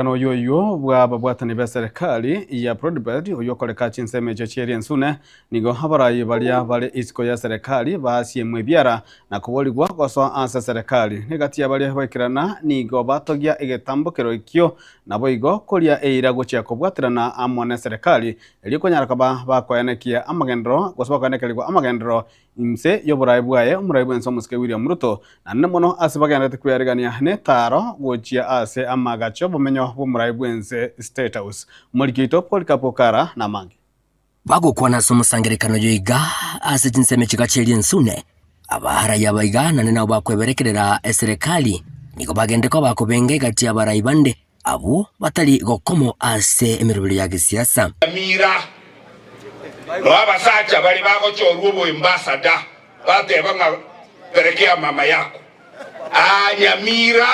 Oyo oyio bw'ababwatani b'eserekari ya Broadbelt oyio okoreka chinsemo echio chi'eria ensune, nigo abarai baria bare isiko y'eserekari basiemwe ebiara na koborigwa gosoa ase eserekari. Negati ya baria baikerana nigo batogia egetambokero ekio naboigo koria eira gochia kobwaterana amo n'eserekari erio konyara koba bakoenekia amagenderero gose bakoenekerigwa amagenderero Inse y'oboraai bwaye omorai bw'ense omosike William Ruto, naende mono ase bagendererete kwearegania netaro gochia ase amagacho obomenyo bw'omorai bw'ense State House. Omoriki oito Polycarp Okara namange. Bagokwana ase omosangererekano oyo iga ase chinsemo echiga chi'eria ensune, abarai aba iga naende nabo bakweberekerera eserekari, nigo bagende koba bakobenga egati y'abarai bande Abwo batari gokomo ase emeroberi ya gesiasa. Nyamira, Noo abasacha baria bagochorwa oboembasada bateba ng'a perekea mama yako. Aa Nyamira,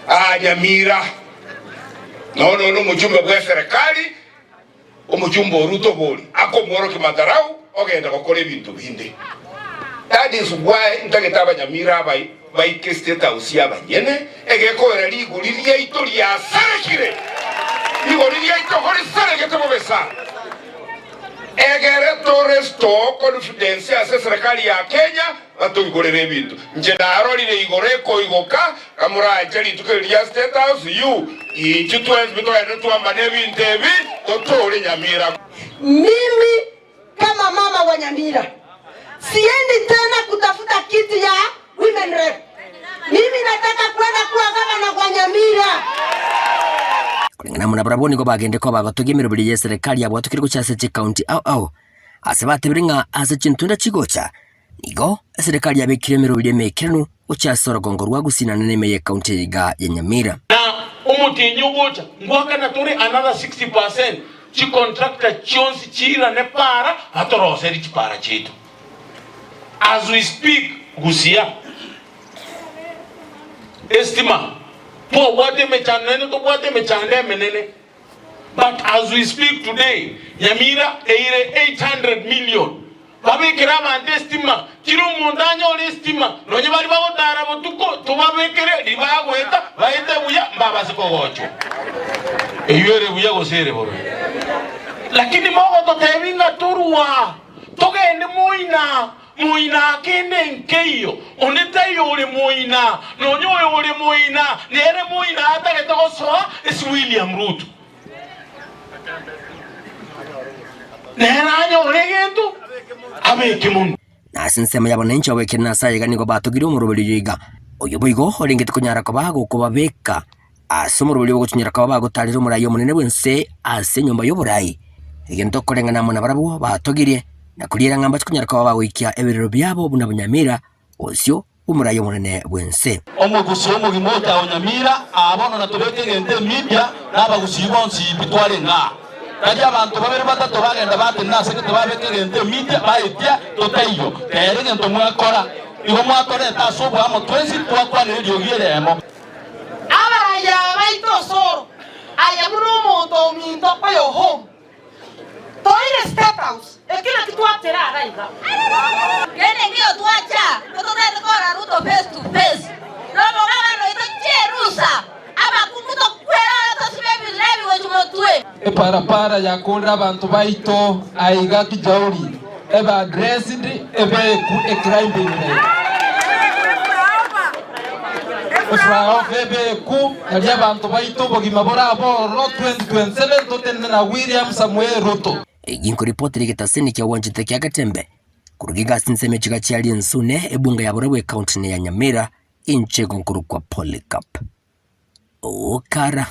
aa Nyamira, nonya nonya omochumbe bw'eserekari, omochumbe o Ruto bori akomworokia madharau ogenda gokora ebinto binde. That is why ntagete abanyamira aba baike state house y'abanyene egekoera rigori riaito riasarekire. Rigori riaito korisaregete bobe sana. Egere to restore confidence ase eserekari ya Kenya batoigorere ebinto. Inche narorire igoro ekoigoka Kamoranche rituko eri ria State House you inchu twensi togende twambane ebinto ebi totore Nyamira. Mimi kama mama wa Nyamira siendi tena kutafuta kiti ya women rep. Mimi nataka kwenda kuwa gavana wa Nyamira. Koreng'ana amo nabarabwo nigo bagende koba abatogi emeroberi y'eserekari yabwatokire gochia ase chikaunti ao ao, ase batebire ng'a ase chintunda chigocha Nigo eserekari yabekire emeroberi emeikeranu gochia ase orogongo rwa Gusii naende n'ime y'ekaunti eye iga ya Nyamira. Na omotienyi ogocha ngoakana tore another 60 percent chicontractor chionsi chiirane para batoroserie chipara chiaito. As we speak Gusia estima twabwate emechando naende tobwate emechando emenene but as we speak today Nyamira eire 800 million Babekere abanto esitima, kera omonto anyore esitima, nonya baria bagotara botuko, tobabekere ribaga goeta, baete buya, mbabase kogochwa. Eyio ere buya gose ere bobe? Lakini mogototebia ng'a torwa, togende moina, moina kende nkeiyo, onde taiyo ore moina, nonya oyo ore moina, nere moina atagete gosoa ase William Ruto. Nere anyore egento abeke monwe. Na ase ensemo y'abananchi abaikire ase ayaiga nigo batogire omoroberi oyo iga, oyio boigo orenge tikonyara koba gokobabeka ase omoroberi ogochinyora koba bagotarera omorai omonene bw'ense ase enyomba y'oborai. Egento okoreng'ana amo nabarabwo batogirie, na koriera ng'a mbache konyara koba bagoikia ebirero biabo buna bonyamira, bosio bw'omorai omonene bw'ense. Omogusii omogima ocha o Nyamira aa bono natobeke egento emimbia na abagusii bonsi pi twarenge aa. Tari abanto babere batato bagenda batenena ase gete babeka egento emimbia baetia totaiyo. Kera egento mwakora igo mwatoreta ase oboamo twensi twakwanera eriogi eremo. Abarai aba baito osoro, aye buna omonto ominto oyo home. Toire State House, ekio nakio twatera iga iga. Kende nkeiyo twacha, tototete korora Ruto face to face, nomogabane oito chierusa, abakungu tokwere oro tosibe ebirebi gochia motwe. Eparapara yakorire abanto baito aiga Kijauri ebe addressed ebeku eclimbing lane. Eflyover ebeku nario abanto baito obogima borabe ororo 2027 totenene na William Samoei Ruto. Eyio nkoripoti rigetasini kia gwanchete kia Getembe korwa gigasi ensemo echiga chiaria ensune ebunge ya Borabu ecounty ne ya Nyamira inche gonkorokwa Polycarp Okara.